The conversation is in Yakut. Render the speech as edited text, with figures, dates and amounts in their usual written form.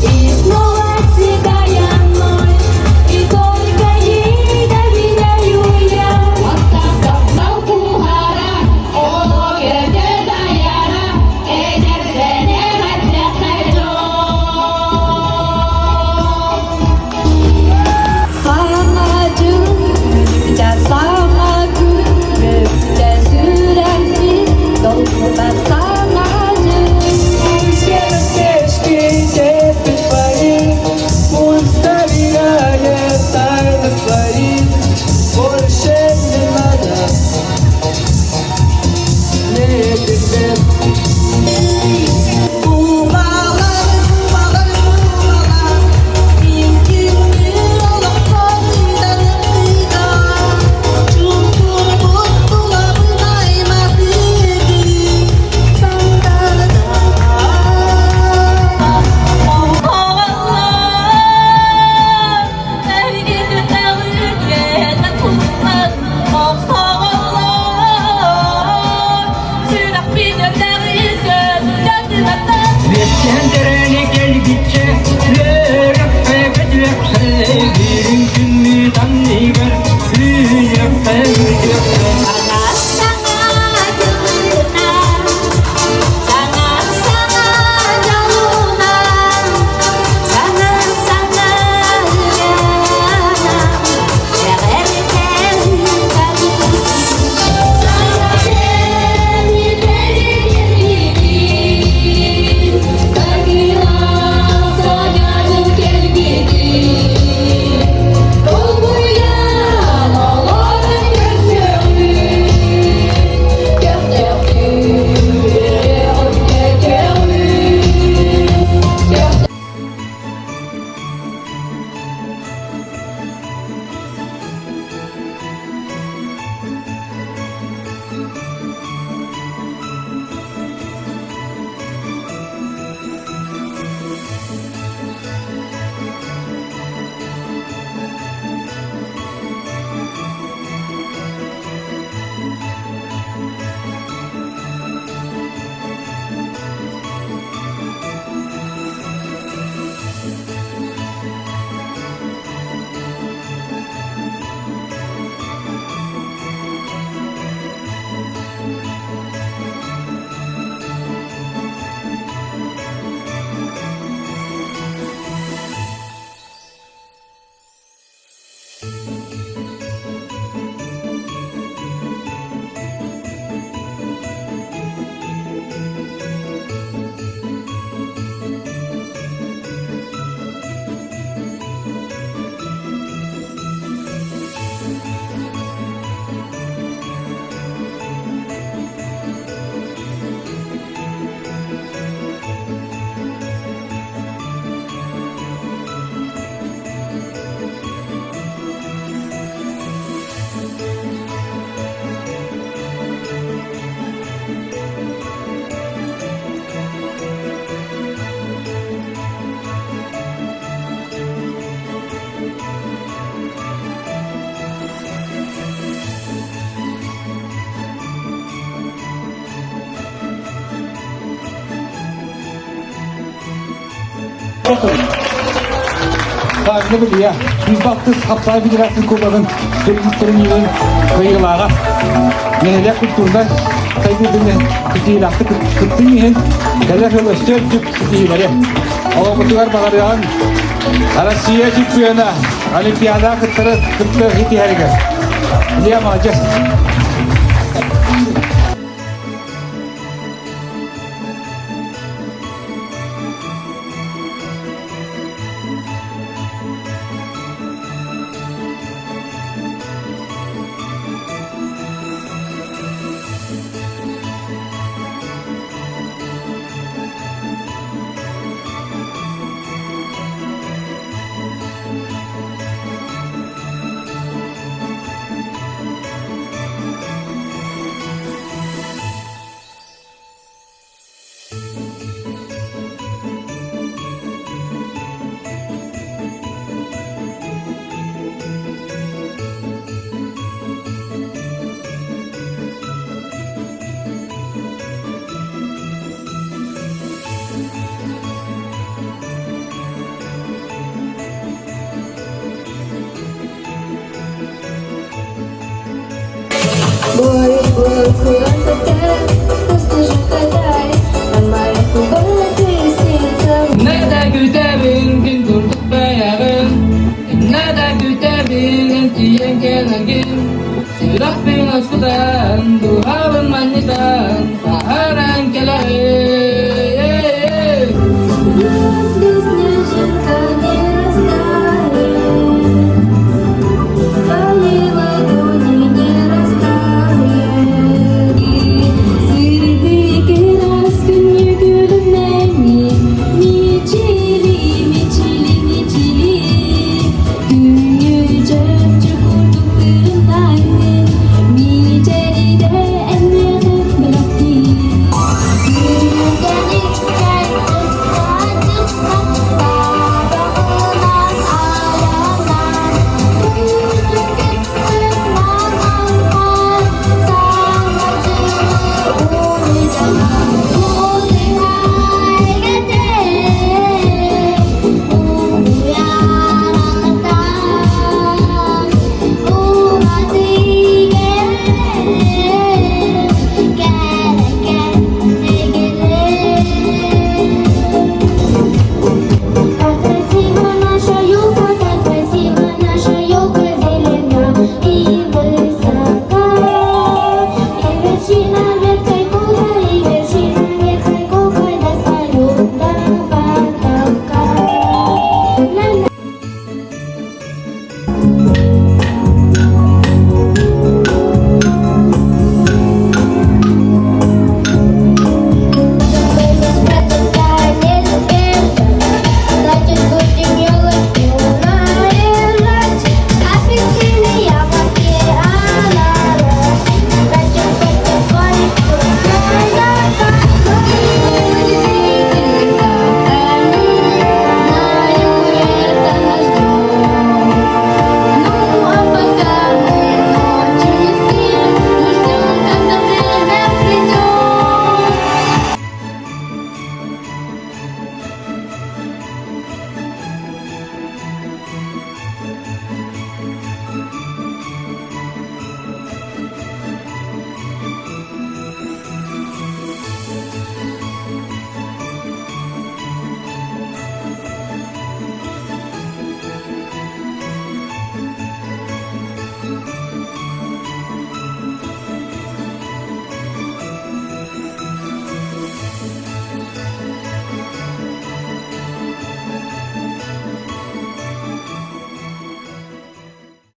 И снова седая ночь, и только ей доверяю я. Оттан кухара, о, даяра, эдерсене Саҥа дьыл үүнүүтэ, саҥа күн үөрүүтэ, сүрэхпит долгутар саҥа дьыл. Все насмешки терпит твои, Пусть доверяет тайны свои, Больше не надо мне этих бед. Кубалар, кубалар, кубалар, мин күндүр олохтон ыйдарыга, Чуҥкурбут тулабын аймахыгы сандаарда. Үөскээн төрөөнө кэлбиччэ, үөрөххө көтүөххэ, биирин күннүү таҥныыгар, үүнүөххэ үрдүөххэ. Саҥа дьылына, саҥа саҥа дьолуна, саҥа саҥа ырыана, эҕэрдэ Долгуйан олорон көрсөҕүн, Саҥа Илья, 106 хапсаҕай федерация кубогын төрдүс турнирын кыайыылааҕа. Нэһилиэк культурнай сайдыытын ситиилээхтик кыттыҥ иһин кэлэр сыл өссө үрдүк ситиһиилэри. Оҕобутугар баҕарыаҕыҥ Россия чемпиона Олимпиадаҕа кыттары кытта ситиһэригэр. Илья молодец!